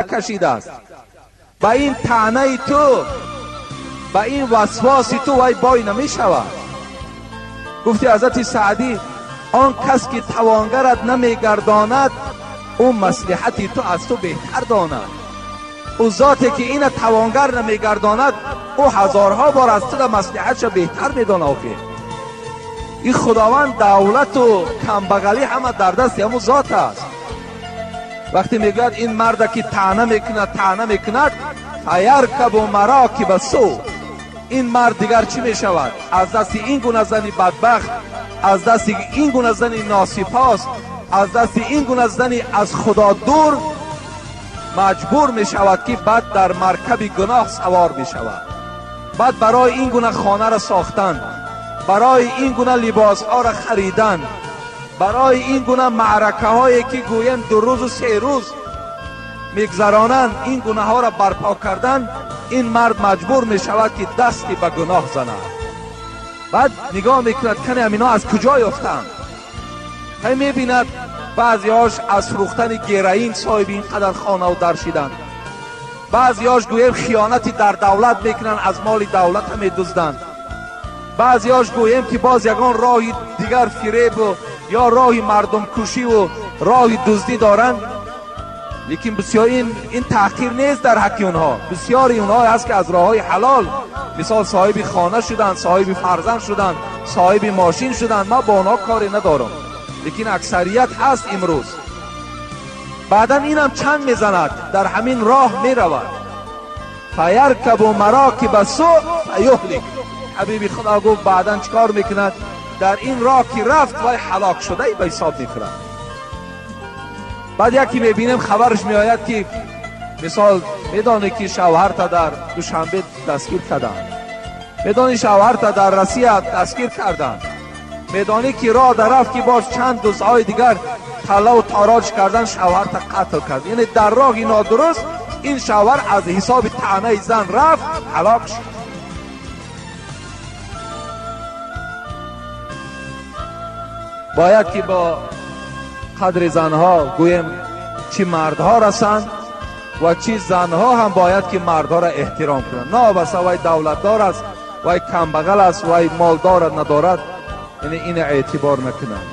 Кашидааст. Ба ин таънаи ту, ба ин васвоси ту вай бой намешавад. Гуфти ҳазрати Саъдӣ: он кас ки тавонгарат намегардонад, ӯ маслиҳати ту аз ту беҳтар донад. Ӯ зоте ки ина тавонгар намегардонад, ӯ ҳазорҳо бор аз ту маслиҳатша беҳтар медонад. Охир ин Худованд давлату камбағалӣ ҳама дар дасти ҳамун зот аст. Вақте мегӯяд, ин марда ки таъна мекунад, таъна мекунад, فیرکب مراکب السوء, ин мард дигар чӣ мешавад? Аз дасти ин гуна зани бадбахт, аз дасти ин гуна зани носипос, аз дасти ин гуна зани аз Худо дур маҷбур мешавад, ки баъд дар маркаби гуноҳ савор мешавад. Баъд барои ин гуна хонаро сохтан, барои ин гуна либосҳоро харидан, барои ин гуна маъракаҳое ки гӯем 2 рӯзу 3 рӯз мегзаронанд, ин гунаҳоро барпо кардан, ин мард маҷбур мешавад, ки дасти ба гуноҳ занад. Баъд нигоҳ мекунад, кане ҳамино аз куҷо ёфтанд? Ҳай мебинад, баъзеҳош аз фурӯхтани героин соҳиби ин қадар хонаву дар шиданд, баъзеҳош гӯем хиёнати дар давлат мекунанд, аз моли давлата медузданд, баъзеҳош гӯем ки боз ягон роҳи дигар фиребу ё роҳи мардумкушиву роҳи дуздӣ доранд. Лекин бисёр ин таҳқир нест дар ҳаққи онҳо. Бисёри онҳо ҳаст, ки аз роҳҳои ҳалол, мисол, соҳиби хона шуданд, соҳиби фарзанд шуданд, соҳиби мошин шуданд. Ман бо онҳо коре надорам, лекин аксарият ҳаст имрӯз. Баъдан инам чанд мезанад, дар ҳамин роҳ меравад. فیرکب مراکب السوء فیهلک. Ҳабиби Худо гуфт, баъдан чӣ кор мекунад? Дар ин роҳ ки рафт, вай ҳалок шудаи ба ҳисоб мехӯрад. Баъд яке мебинем, хабараш меояд, ки мисол, медонӣ, ки шавҳарта дар Душанбе дастгир карданд, медонӣ, шавҳарта дар Россия дастгир карданд, медонӣ, ки роҳ дар рафт, ки боз чанд дузҳои дигар таллаву тороҷ кардан, шавҳарта қатл кард. Яъне дар роҳи нодуруст ин шавҳар аз ҳисоби таънаи зан рафт, ҳалок шуд. Бояд ки бо қадри занҳо гӯем, чӣ мардҳо расанд ва чӣ занҳо ҳам бояд ки мардҳоро эҳтиром кунанд. Новобаста вай давлатдор аст, вай камбағал аст, вай мол дорад, надорад, яъне ина эътибор накунанд.